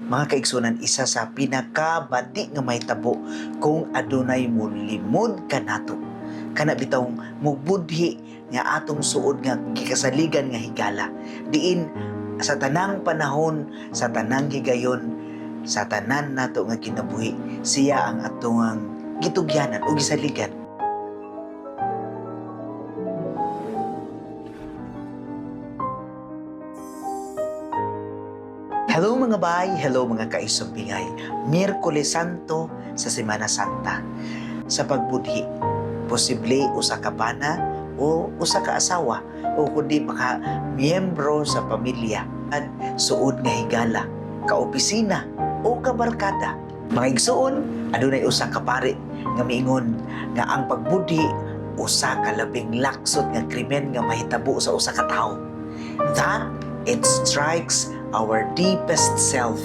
Mga kaigsunan, isa sa pinakabati nga mahitabo kung adunay mulimod kanato. Kana bitawng mubudhi nga atong suod nga gikasaligan nga higala. Diin sa tanang panahon, sa tanang higayon, sa tanan nato nga kinabuhi, siya ang atong gitugyanan o gisaligan. Hello mga bay, hello mga kaisumbingay. Miyerkules Santo sa Semana Santa. Sa pagbudhi, posible usa ka bana o usa ka asawa o kundi baka miyembro sa pamilya at suod nga higala, kaopisina o kabarkada. Mga igsuon, adunay usa ka pari nga miingon nga ang pagbudhi usa ka labing laksot nga krimen nga mahitabo sa usa ka tawo. That it strikes our deepest self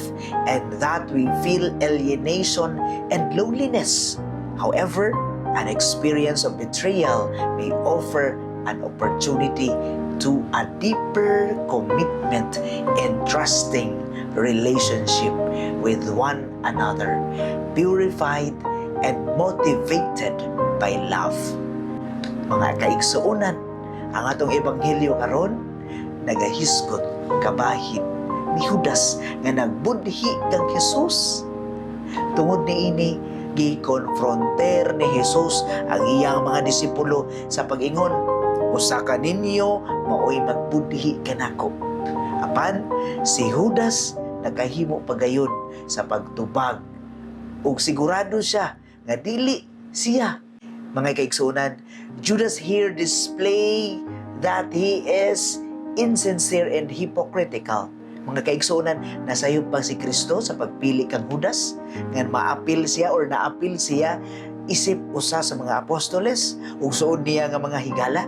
and that we feel alienation and loneliness. However, an experience of betrayal may offer an opportunity to a deeper commitment and trusting relationship with one another, purified and motivated by love. Mga kaigsuonan, ang atong ebanghelyo karon nagahisgot kabahin ni Judas nga nagbudhi kang Jesus. Tungod niini, gikonfronter ni Jesus ang iyang mga disipulo sa pag-ingon, "Usa ka ninyo maoy magbudhi kanako." Apan si Judas nakahimo pagayon sa pagtubag ug sigurado siya nga dili siya. Mga kaigsuonan, Judas here display that he is insincere and hypocritical. Mga kaigsuonan, nasayop pa si Kristo sa pagpili kang Judas nga maapil siya or naapil siya isip usa sa mga apostoles ug suod niya nga mga higala.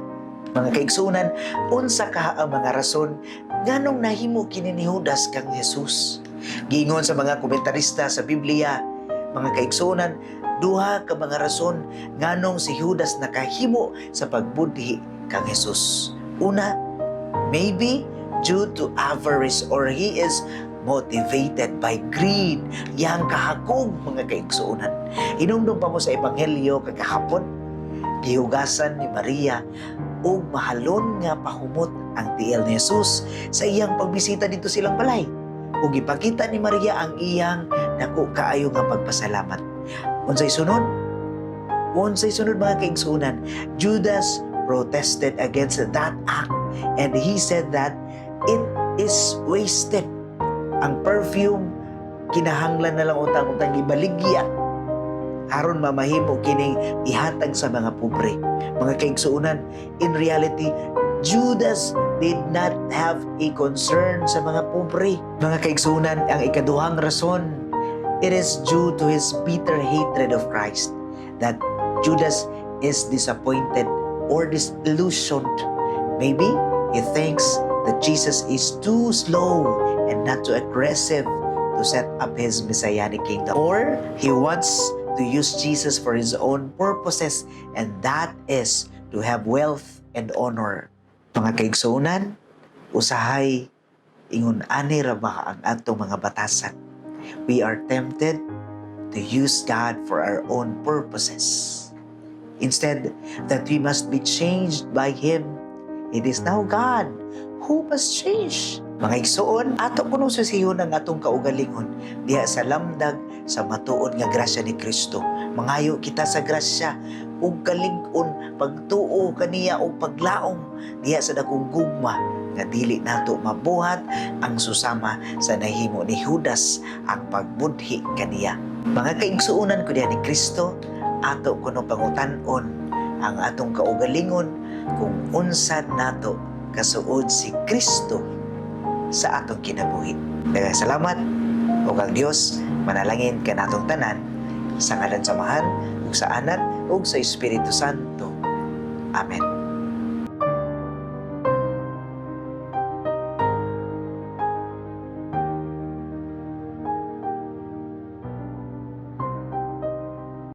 Mga kaigsuonan, unsa ka ang mga rason nganong nahimo kini ni Judas kang Jesus? Giingon sa mga komentarista sa Biblia, mga kaigsuonan, duha ka mga rason nganong si Judas nakahimo sa pagbudhi kang Jesus. Una, maybe due to avarice or he is motivated by greed, yang kahakog, mga kaigsuonan. Hinumdum pa mo sa ebanghelyo kagahapon, gihugasan ni Maria og mahalon nga pahumot ang tiil ni Jesus sa iyang pagbisita didto silang balay. Ug gipakita ni Maria ang iyang dako kaayo nga pagpasalamat. Unsay sunod? Unsay sunod, mga kaigsuonan? Judas protested against that act and he said that it is wasted. Ang perfume kinahanglan na lang utang-utang ibaligya aron mamahimo kining ihatag sa mga pobre. Mga kaigsuonan, in reality, Judas did not have a concern sa mga pobre. Mga kaigsuonan, ang ikaduhang rason, it is due to his bitter hatred of Christ that Judas is disappointed or disillusioned. Maybe he thinks that Jesus is too slow and not too aggressive to set up his messianic kingdom. Or he wants to use Jesus for his own purposes, and that is to have wealth and honor. Mga kaigsuonan, usahay ingon ani ra ba ang atong mga batasan? We are tempted to use God for our own purposes. Instead, that we must be changed by Him. It is now God who must change. Mga igsoon, ato kuno susihon ang atong kaugalingon diha sa lamdag sa matuod nga grasya ni Kristo. Mangayo kita sa grasya ug kalig-on, pagtuo kaniya ug paglaom diha sa dakong gugma nga dili nato mabuhat ang susama sa nahimo ni Judas, ang pagbudhi kaniya. Mga kaigsuonan ko diha ni Kristo, ato kuno pangutan-on ang atong kaugalingon kung unsa nato kasuod si Kristo sa atong kinabuhi. Daghang salamat ug ang Dios manalangin kanatong tanan, sa ngalan sa Amahan ug sa Anak ug sa Espiritu Santo. Amen.